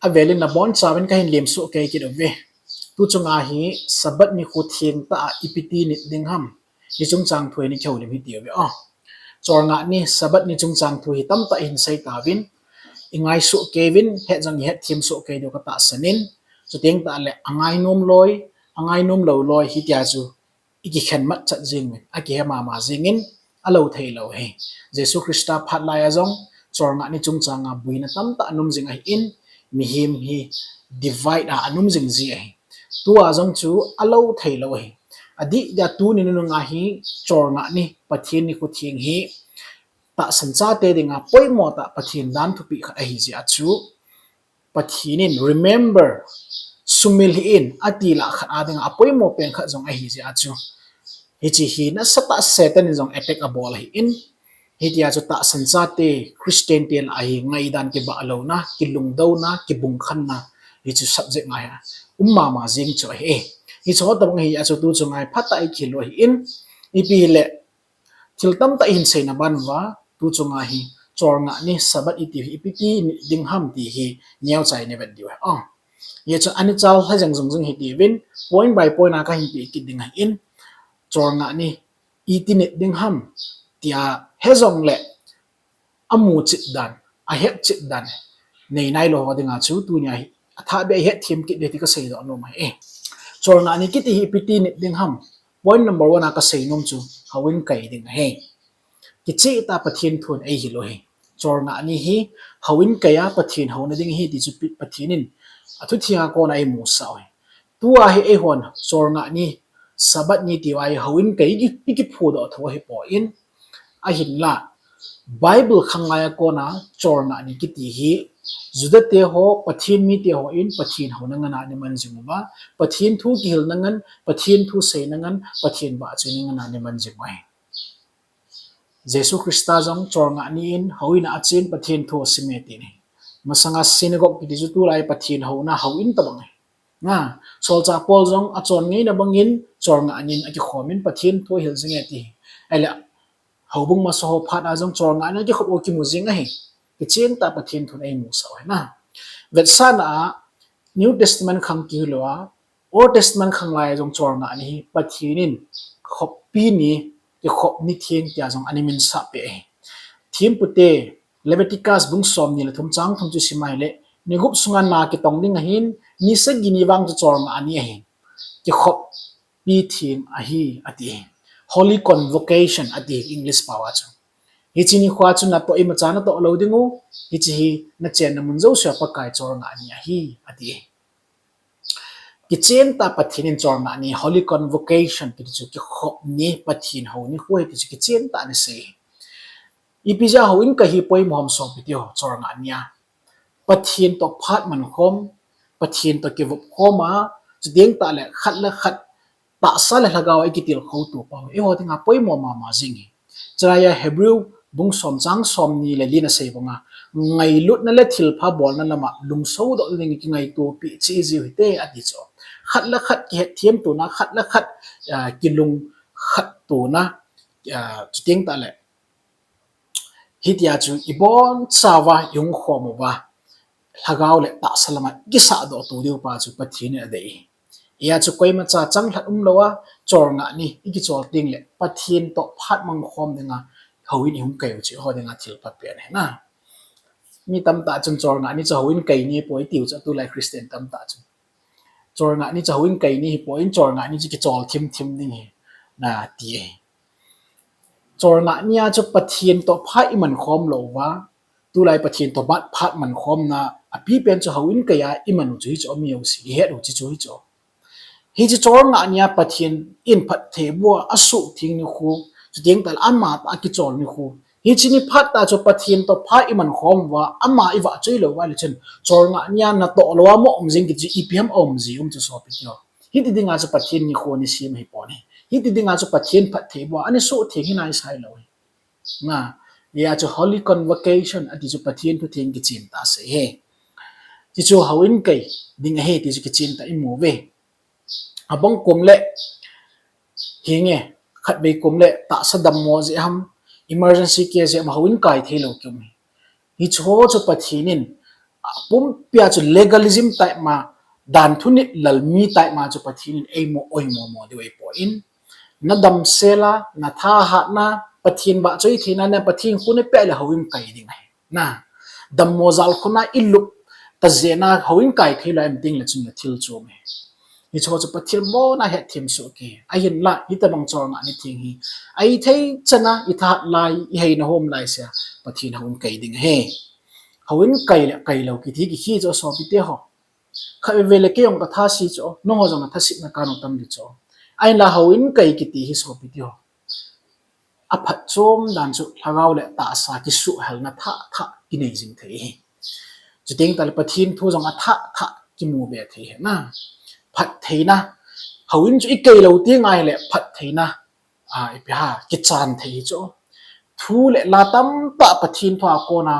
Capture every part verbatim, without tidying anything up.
avelin nabonchauvin kahin lemsoh kei kit uve. Tu chunga hi Sabbath nikho thengtah a ipi ti nit ding ham, hiche chungchang thu hi nikihoulim hite uve. Cholngah ni Sabbath ni chungchang thu hi tamtah ihin sei tauvin, ingaisuh keiyuvin, het jong ihet themsoh kei diu katahsan in, chuteng tahle angainom loi, angainom lou loi hitia chu ikikhen matchat jenguvin, akihe mama jengin, alou theilou ahi. Jesu Christa phat laiya jong cholngah ni chungchanga boina tamtah ana um jing ahin, mihem hi divide a ana um jing ji ahi. Tua jong chu alou theilou ahi. Adih dia tuni nunga hi cholngah ni Pathen nikho theng hi tahsan chate dinga poimo tah Pathen dan thupeh khat ahijeh a chu, Pathen in remember, sumil hih in ati lah khat a dinga apoimo pen khat jong ahijeh a chu, hiche hi nasatah Satan in jong attack abol ahin, hitia chu tahsan chate, Christian te lah a hi ngaidan kibahlouna, kilungdouna, kibungkhanna, hichu subject ngai a um mama jeng chu ahi. Hicheho tobang ahijeh a chu tu chunga hi phatah a ikihil u ahin, ipi hile, thil tamtah ihin seina ban uva, tu chunga hi cholngah ni Sabbath iti hi ipi ti nit ding ham ti hi neocha ina vet diu ahi. Hichun ana chal lha jeng jing jing hitiuvin, point by point a kahin peh kit ding ahin, cholngah ni iti nit ding ham tia he jongle amu chet dan, ahet chet dan nei nailou ho dinga chu tunia hi athahbeh a ihet them kit ding ti kaseidoh nom ahi. Cholngah ni kiti hi ipi ti nit ding ham, point number one a kasei nom chu houin kai ding ahi. Kicheh tah Pathen thun eihil u ahi. Cholngah ni hi houin kai a Pathen houna ding ahi ti chu Pathen in athutheng a kona eimusah u ahi. Tua hi eihon cholngah ni Sabbath ni tiuva hi houin kai iki, ikiphudoh thou ahipoi, ahinla Bible khanglai a kona cholngah ni kiti hi Juda te ho, Pathen mite hon Pathen houna ngan a ana man jing uva, Pathen thu kihilna ngan, Pathen thu seina ngan, Pathen vahchoina ngan a ana man jing u ahi. Jesu Christa jong cholngah ni in houin a achen Pathen thu asim e tin ahi. Masanga synagogue kiti chu tulai Pathen houna houin tobang ahi. Solchah Paul jong achon ngeina bangin cholngah ni in akikhomin Pathen thu ahil jing e ti ahi. Ahile houbung masa ho phat a jong cholngah ni a kikhop u kimu jing ahi. Kichen tah Pathen thun eimusah u ahi. Vetsahna a New Testament khang kihil louva, Old Testament khanglai a jong cholngah ni hi Pathen in khoppi ni, kikhop ni theng tia jong ana minsah peh ahi. Thempute, Leviticus bung somni le thum chang thum chu sim a ahile, ni gup sunga na kitong ding ahin, ni sagi ni vang chu cholngah ni ahin, kikhoppi theng ahi ati ahi. Holy convocation ati English pao a chu. Hiche nikhoa chu natoh imacha natoh lou dingu, hiche hi nachenna mun jousea Pakai cholngah ni ahi ati ahi. Kichen tah Pathen in cholngah ni, Holy Convocation kiti chu kikhop ni, Pathen hou nikho ahi ti chu kichen tah ana sei. Ipi jeh a houin kai hi poimo ham sopite ho, cholngah ni a Pathen toh phat mankhom, Pathen toh kivop khom a, chuteng tahle khat le khat tahsa le lhagao a ikitilkhou to pau eiho dinga poimo mama jing ahi. Chulai a Hebrew bung som chang somni le li na sei banga, ngailutna le thilpha bolna lama lungsodoh ding kingaito peh cheh jiu hite ati chu. Khat le khat kihetthem tona, khat le khat kilungkhat tona, chuteng tahle hitia chu ibonchauva ihung khom uva, lhagao le tahsa lama ikisahdoh to diu pa chu Pathen in adei ahi. Hia chu koimacha changlhat umlouva, cholngah ni ikichol tengle Pathen toh phat mangkhom dinga houin ihung kai u chu eiho dinga thilpha pen ahi. Mi tamtah chun cholngah ni chu houin kai ni hipoi tiu chu, tulai Christian tamtah chun. Cholngah ni chu houin kai ni hipoi, cholngah ni chu kichol thimthim ding ahi, nati ahi. Cholngah nia chu Pathen toh phat imankhom louva, tulai Pathen toh phat mankhomna apipen chu houin kai a iman u chu hichu, mi jouse ihet u chu hichu. Hiche cholngah nia Pathen in phatthei boh a asuhtheng nikho, chuteng tahle amatah a kichol nikho, hiche ni phat tah chu Pathen toh phat imankhom uva, ama ivahchoi louva ahile chun, cholngah nia natoh louva mo um jing kiti chu ipi ham aum ji um chu sopite ho. Hiti dinga chu Pathen nikho ana sem ahipon ahi. Hiti dinga chu Pathen phatthei boh a ana suhtheng hi naisai lou ahi. Hia chu Holy Convocation ati chu Pathen thutheng kichen tah asei ahi. Hichu houin kai ding ahi ti chu kichen tah imu uve. Abang kom le, hinge, khatvei kom le tahsa dammo jeh ham, emergency case jeh ham houin kai theilou kium ahi. Hicheho chu Pathen in pumpia chu legalism type ma, dan thunit lal mi type ma chu Pathen in eimo oimo mo diu ahipoi. Nadamsel a, nathahatna, Pathen vahchoi theina, na Pathen khu napeh le houin kai ding ahi. Na, dammo jal khuna ilup ta jeh a houin kai thei lou em tile chun nathil chom ahi. Hicheho chu Pathen bon a hetthem soh kei. Ahinla, hitobang cholngah ni theng hi, ahithei chan a ithahat lai, iheina hom lai sea, Pathen houin kai ding ahi. Houin kai le kai lou kiti hi kihi chu sopite ho. Khatvei vei le kei jong katha se chu, nangho jong natha setna kana tam ding chu. Ahinla houin kai kiti hi sopite ho, aphatchom dan chu lhagao le tahsa kisuhhalna thah thah kinei jing thei ahi. Chuteng tahle Pathen thu jong athah thah kimu be thei ahi na. Phattheina, houin chu ikai lou teng ahile phattheina, a, ipi ham, kichan thei hi chu. Thu le la tamtah Pathen thu a kona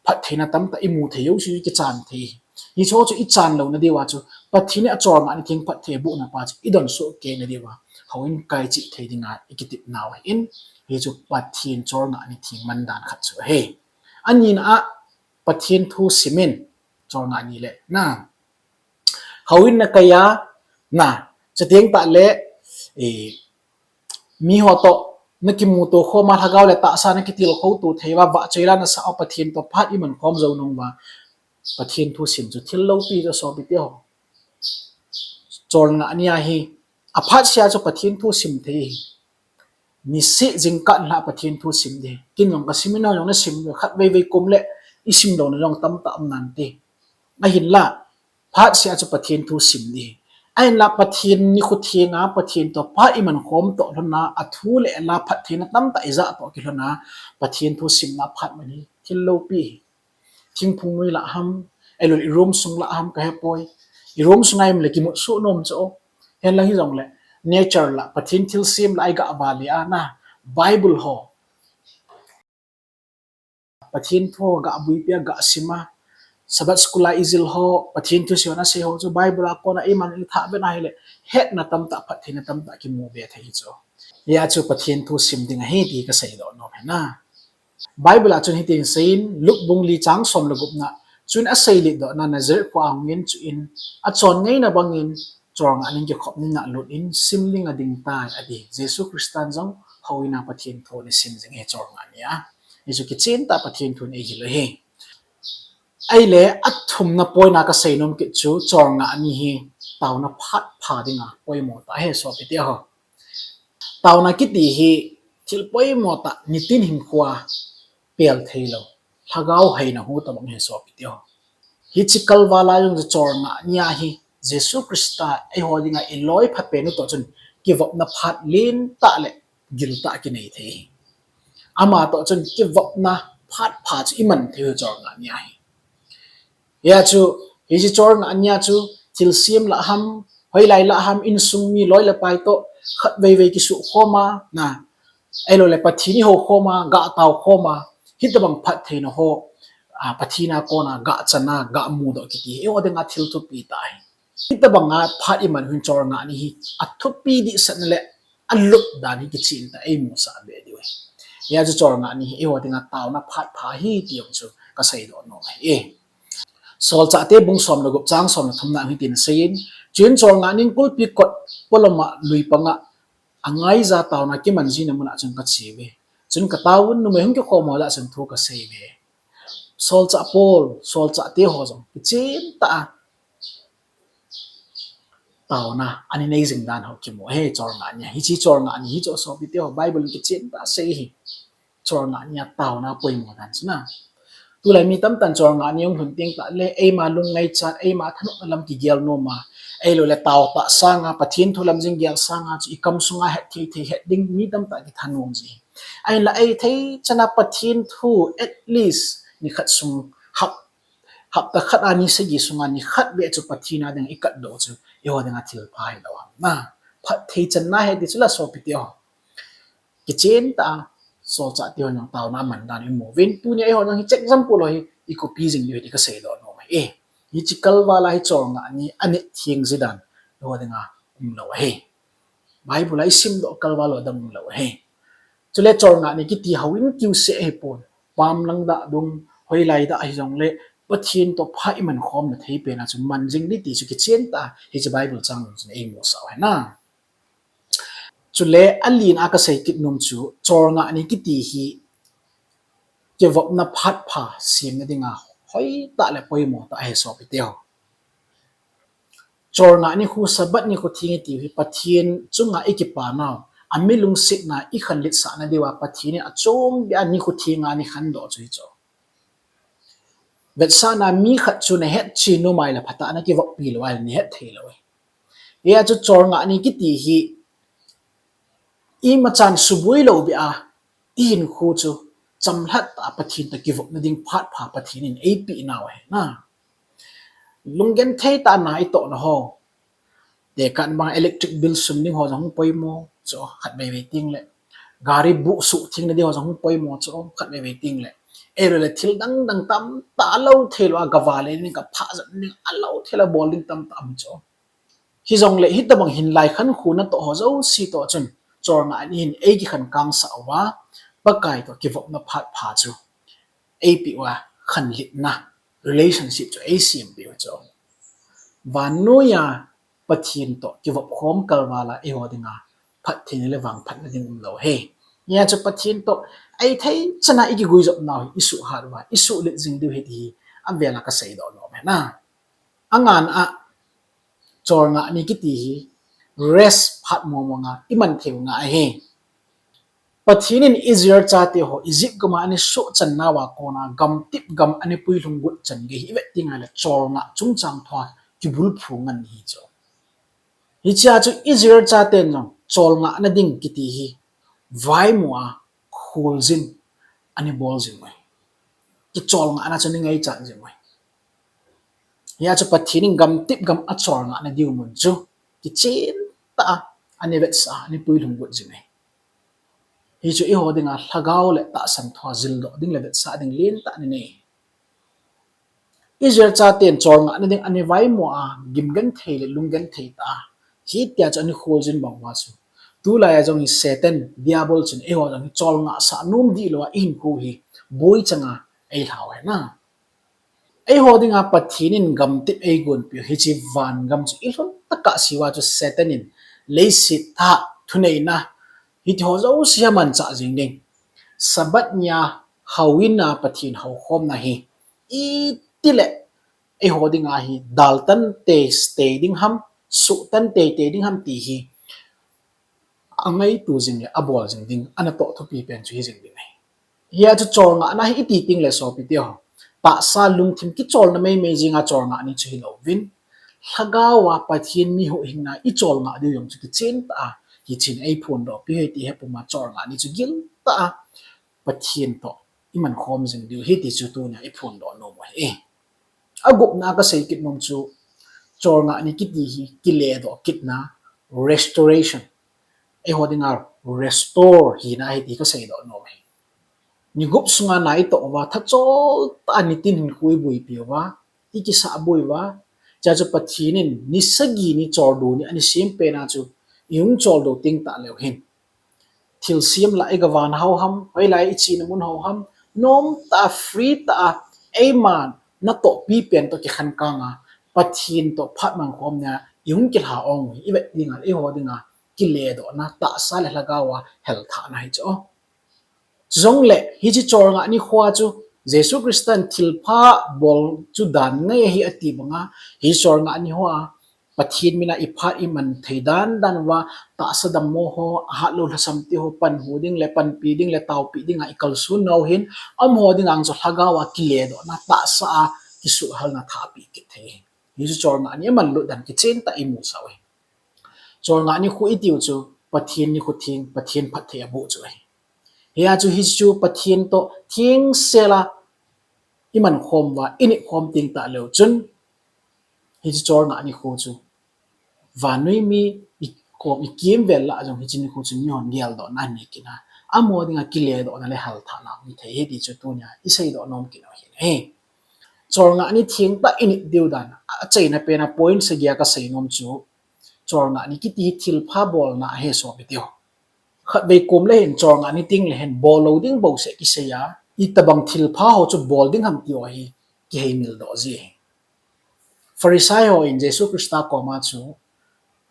phattheina tamtah imu thei jouse chu kichan thei. Hicheho chu ichan louna diuva chu Pathen in acholngah ni theng phatthei abohna pa chu idon soh kei na diuva, houin kai cheh thei dinga ikitep nau ahin, hichu Pathen cholngah ni theng mandan khat chu ahi. Anina a, Pathen thu sim in, cholngah ni le na, houin nakai a, na, chuteng tahle, eh, miho toh nakimuto khom a, lhagao le tahsa nakitilkhou to thei uva, vahchoi la nasah uva, Pathen toh phat iman khom jou nung uva, Pathen thu sim chu thil loupi chu sopite ho. Cholngah ni ahi, aphat sea chu Pathen thu sim thei ahi. Niseh jingkah lah Pathen thu sim ding. Ken jong kasim in, nang jong nasim ding, khatvei vei kum le isim louna jong tamtah um nante. Ahinla, phat sea chu Pathen thu sim ding. Ahinla Pathen nikho thenga, Pathen toh phat iman khom toh lhona, athu le ala phattheina tamtah ijah toh kilhona, Pathen thu simna phat man hi thil loupi ahi. Thingphung noi lah ham, ahilou le iroom sung lah ham kahepoi. Iroom sunga ium le kimut soh nom chu. Hinla hijongle, nature lah, Pathen thilsem lah igah val le ana, Bible ho, Pathen thu gah buipia gah sima, Sabbath school a ijil ho, Pathen thu seina sei ho chu Bible a kona iman ithah vet ahile, hetna tamtah, phattheina tamtah kimu be thei hi chu. Hia chu Pathen thu sim ding ahi ti kaseidoh nom ahi na. Bible a chun hitin aseiyin, Luke bung li chang som le gupna, chuin asei litdohna, Nazareth khoa hungin, chuin achon ngaina bangin cholngah nin kikhopna a lut in sim dinga dingtai, ati. Jesu Christan jong houin a Pathen thu anasim jing ahi cholngah ni a. Hichu kichen tah Pathen thun eihil u ahi. Ahile athumna point a kasei nom kit chu cholngah ni hi taona phat pha dinga poimo tah ahi sopite ho. Taona kiti hi thil poimo tah, nitin hinkhoa pel theilou, lhagao haina hu tobang ahi sopite ho. Hiche kalval a jong chu cholngah ni ahi, Jesu Christa eiho dinga iloi phapen u toh chun kivopna phat lentah le giltah kinei thei ahi. Ama toh chun kivopna phat pha chu iman thei u cholngah ni ahi. Hia chu, hiche cholngah ni a chu, thilsem lah ham, hoilai lah ham, insung mi loi le pai toh khatvei vei kisuh khom a, na, ahilou le Pathen ihou khom a, gah tao khom a, hitobang phattheina ho, a, Pathen a kona gah chan a, gah mudoh kiti hi eiho dinga thil thupi tah ahi. Hitobanga phat iman u hin cholngah ni hi athupi dehset le alup dan hi kichen tah eimusah be diu ahi. Hia chu cholngah ni hi eiho dinga taona phat pha ahi ti jong chu kaseidoh nom ahi. Solchahte bung som le gup chang som le thumna hitin aseiyin, chuin cholngah nin kulpi kot polom a lui panga angaija taona kiman jina mun a chun kache uve. Chun kataovun, numei hung kikhom ho lah a chun thu kasei uve. Solchah Paul, solchahte ho jong kichen tah a taona ana nei jing dan ho kimu ahi cholngah ni a. Hiche cholngah ni hi chu sopite ho, Bible in kichen tah a asei ahi. Cholngah ni a taona poimo dan chu na. Tulai mi tamtah in cholngah ni hung lhun teng tahle eima lungngaichat, eima thanopna lam kigel nom a, ahilou le taotah sanga Pathen thu lam jing gel sanga chu ikam sunga hetthei thei het ding mi tamtah kithanom ji. Ahinla ahithei chan a Pathen thu at least nikhat sung hap hapta khat a ni sagi sunga nikhat beh chu Pathen a dinga ikatdoh chu eiho dinga thil pha hilou ham na. Phatthei channa ahi ti chu la sopite ho. Kichen tah a solchahte hon jong taona aman dan imu uvin, tunia eiho jong hiche example ho hi icopy jing diu ahi ti kaseidoh nom ahi. Hiche kalval a hi cholngah ni anit theng ji dan eiho dinga umlou ahi. Bible a isimdoh kalval ho dang umlou ahi. Chule cholngah ni kiti houin kiu seh ahipon, pam lang dah dung, hoilai dah hijongle, Pathen toh phat iman khomna thei pena chu man jing ding ti chu kichen tah a hiche Bible chang chun eimusah u ahi. Chule alina kasei kit nom chu, cholngah ni kiti hi kivopna phat pha semna dinga hoitah le poimo tah ahi sopi teho. Cholngah nikho, Sabbath nikho theng itiu hi Pathen chunga ikipanau, ami lungsetna ikhanletsahna diuva Pathen in achom beh a nikho thenga eikhandoh chu hichu. Vetsahna, mi khat chu nahetchen nom ahile phatah a nakivoppi lou ahile nahet thei lou ahi. Hijeh chun cholngah ni kiti hi imachan suboi lou beh a, ihinkho chu chamlhat tah a Pathen toh kivopna ding phat pha Pathen in eipeh nau ahi. Lunggenthei tah a na itohna ho, tekah bang electric bill sum ding ho jong hung poimo chu khatvei vei tengle, gari buh suh thengna ding ho jong hung poimo chu khatvei vei tengle, ahiloule thil dang dang tamtah alou theilou a gavale ding, kaphah jat ding alou theilou a bol ding tamtah um chu. Hijongle hitobang hinlai khankho natoh ho jouse toh chun cholngah ni hin eikikhen kangsah uva, Pakai toh kivopna phat pha chu eipeh uva, khanletna relationship chu eisempeh u chu. Vannoiya Pathen toh kivop khom kalval a eiho dinga phattheina le vangphatna ding umlou ahi. Hijeh chun Pathen toh ahithei chana ikiguijopnau hi isuhhat uva, isuhlet jing diu ahi ti hi avel a kaseidoh nom ahi. Angana a, cholngah ni kiti hi rest phat mong monga iman theiu nga ahi. Pathen in Israel chateho Egypt gama ana suhchan nauva kona gamtep gam ana puilhung got chan gei hi ivet tengle cholngah chungchang thua kibulphu ngen ahi chu. Hichea chu Israel chaten jong cholngahna ding kiti hi vaimo a kholjin ana bol jing uve. Kicholngahna chu ana ngaichat jing uve. Hijeh chun Pathen in gamtep gam a cholngahna diu mun chu kichen tah a ana vetsah a, ana puilhung got jing ahi. Hichu eiho dinga lhagao le tahsan thua jildoh ding le vetsah ding lentah ana nei. Israel chaten cholngahna ding ana vaimo a, gimgenthei le lunggenthei tah a, hitia chu ana kholjin bang uva chu, tulaiya jong hi Satan, Diabol chun eiho jong hi cholngahsah nom dihlou a ihinkho hi boichanga eilhau ahi. Eiho dinga Pathen in gamtep eigonpeh u hiche vangam chu ilhun tah a seuva chu Satan in leiset tah a thuneina hitiho jouse hi amanchah jing ding. Sabbath nia houin a Pathen houkhomna hi itile eiho dinga hi daltan teitei ding ham, suhtan teitei ding ham ti hi angaito jing le abol jing ding, anatoh thupi pen chu hijing ding ahi. Hijeh chun cholngahna hi iti tengle sopi teho, tahsa lungthim kicholna meimei jenga cholngah ni chu hilouvin, lhagaova Pathen mi huhhingna icholngah diu jong chu kichen tah a hichun eiphondohpi ahi ti hepuma cholngah ni chu giltah a Pathen toh imankhom jing diu ahi ti chu tunia iphondoh nom u ahi. Agupna a kasei kit nom chu, cholngah ni kiti hi kiledoh kitna, restoration, eiho dinga restore hina ahi ti kaseidoh nom ahi. Ni gup sunga na itoh uva, thachol tah a nitin hinkho iboipi uva, ikisahboi uva, hijeh chun Pathen in ni sagi ni choldo ni ana sem pena chu ihung choldo teng tah leu hin, thilsem lah a igavana hou ham, hoilai a ichena mun hou ham, nomtah a free tah a eima natohpi pen toh kikhen kanga Pathen toh phat mankhomna ihung kilha ong u hi ivet dinga, eiho dinga kiledohna, tahsa le lhagaova helthahna hichu. Chujongle hiche cholngah nikhoa chu Jesu Christan thilpha bol chu dan ngai ahi ati banga, hiche cholngah nikhoa Pathen mina iphat iman thei dan dan uva, tahsa dammo ho, ahatlou lhasam teho panhu ding le panpi ding le taopeh dinga ikalson nau hin, amaho dinga chu lhagaova kiledohna, tahsa a kisuhhalna thahpeh kit thei ahi. Hichu cholngah ni amanlut dan kichen tah a imusah u ahi. Cholngah nikho itiu chu Pathen nikho theng, Pathen phatthei aboh chu ahi. Hijeh chun hichu Pathen toh thengsel a imankhom uva, initkhom teng tah leu chun, hiche cholngah nikho chu vannoi mi ikom ikimvel lah a jong hiche nikho chu mihon geldohna anei kit a, amaho dinga kiledohna le halthahna um thei ahi ti chu tunia iseidoh nom kit u ahi. Cholngah ni thengtah init diu dan, achaina pena point sagi a kasei nom chu, cholngah ni kiti hi thilpha bolna ahi sopi teho. Khatvei kom le hin cholngah ni tengle hin bollou ding bouseh kisei a, itobang thilpha ho chu bol ding ham ti ho hi kiheimil doh ji ahi. Pharisai hon Jesu Christa koma chu,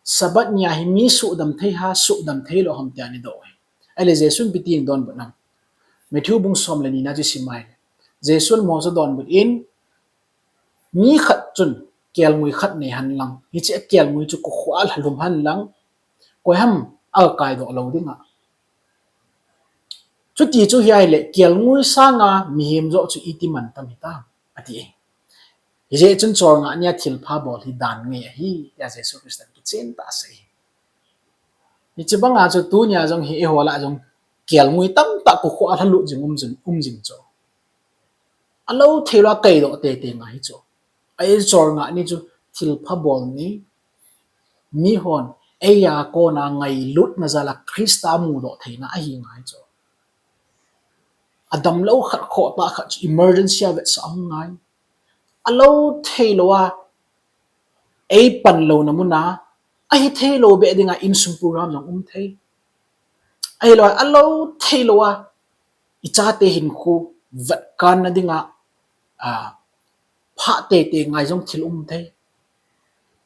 Sabbath nia hi mi suhdam thei ham, suhdam thei lou ham tia ana doh ahi. Ahile Jesun ipi tin adonbut ham? Matthew bung som le ni na chu sim ahile, Jesun amaho chu adonbut in, Mi khat chun kelngoi khat nei hen lang, hiche akelngoi chu kokhuh a lhalhum hen lang, koi ham akaidoh lou ding a. Chuti chu hi ahile, kelngoi sanga mihem joh chu iti mantam hitam, ati. Hijeh chun cholngah nia thilpha bol hi dan ngei ahi, tia Jesu Christan kichen tah asei. Hiche banga chu tunia jong hi eiho lah jong kelngoi tamtah kokhuh a lhalut jing um jing, um jing chu. Alou theilou a kaidoh teitei ngai hi chu. Ahi cholngah ni chu thilpha bol ni, mihon eia kona ngailutna jal a Christa mudoh theina ahi ngai chu. Adamlou khat khoh tah khat chu emergency a vetsah ahung ngai. Alou theilou a eipan louna muna, ahi theilou beh dinga insung program jong um thei. Ahilou, alou theilou a ichate hinkho vetkanna dinga, a, phah teitei ngai jong thil um thei.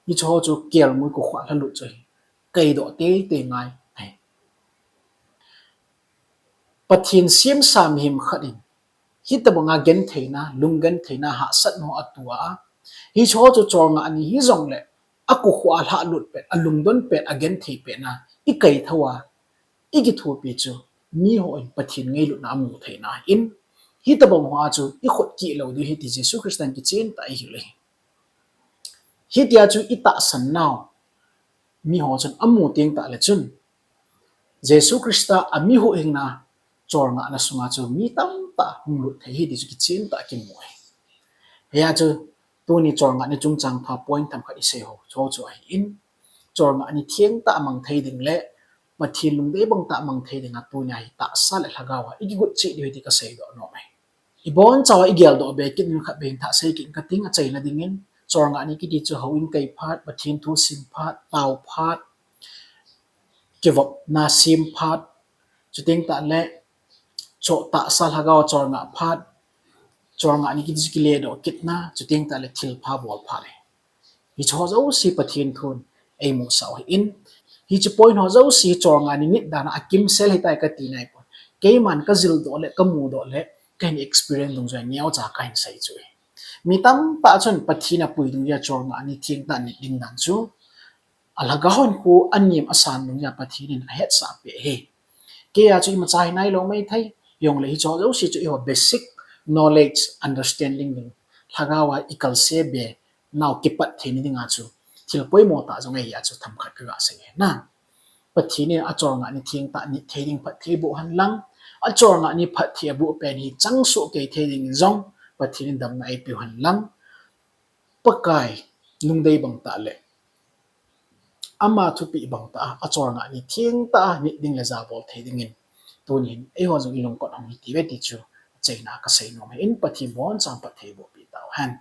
Hicheho chu kelngoi kokhuh a lhalut chu ahi. Kaidoh teitei ngai ahi. Pathen semsa mihem khat in hitobanga gentheina, lunggentheina, hahsatna ho atoh a, hicheho chu cholngah ni hijongle akokhuh a lhalut pet, alungdon pet, agenthei petna ikai thou a, ikithopi chu mihon Pathen ngailutna amu theina ahin, hitobang hoa chu ikhut kih lou ding ahi ti Jesu Christan kichen tah a eihil ahi. Hitia chu itahsan nau miho chun amu teng tahle chun, Jesu Christa a mihuhhingna cholngahna sunga chu mi tamtah hung lut thei ahi ti chu kichen tah a kimu ahi. Hia chu tuni cholngah ni chungchang thua point themkhat isei ho chu, chu ahin, cholngah ni theng tah mang thei ding le Pathen lungdei bang tah mang thei dinga tunia hi tahsa le lhagao a ikigot cheh diu ahi ti kaseidoh nom ahi. Ibonchauva igeldoh be kit in khatvei hin thah sei kit kating, achaina dingin, cholngah ni kiti chu houin kai phat, Pathen thu sim phat, tao phat, kivopna sem phat, chuteng tahle, chu tahsa lhagao cholngah phat, cholngah ni kiti chu kiledoh kitna, chuteng tahle thilpha bol phat ahi. Hicheho jouse Pathen thun eimusah u ahin, hiche point ho jouse cholngah ni nit dan a akimsel ahitai kati naipon. Keiman kajildoh le, kamudoh le, kahin experience dungjuia neocha kahin sei chu ahi. Mi tamtah chun Pathen apui dungjui a cholngah ni thengtah nit ding dan chu, alhagao hinkho anem asan dungjui a Pathen in ahetsah peh ahi. Keia chu imacha hi nailou maithei, hijongle hicheho jouse chu eiho basic knowledge, understanding ding, lhagao a ikalse be nau kipat theina dinga chu thil poimo tah jong ahia chu themkhat kaga sei ahi. Pathen in acholngah ni thengtah nit thei ding phatthei boh henlang, acholngah ni phatthei aboh pen hi changsoh kei thei dingin jong Pathen in damna eipeu henlang, Pakai lungdei bang tah le ama thupeh bang tah a acholngah ni thengtah a nit ding le jabol thei dingin, tunin eiho jong ilungkot hong hitiuve ti chu achaina kasei nom ahin, Pathen in bonchan phatthei bohpeh tauhen.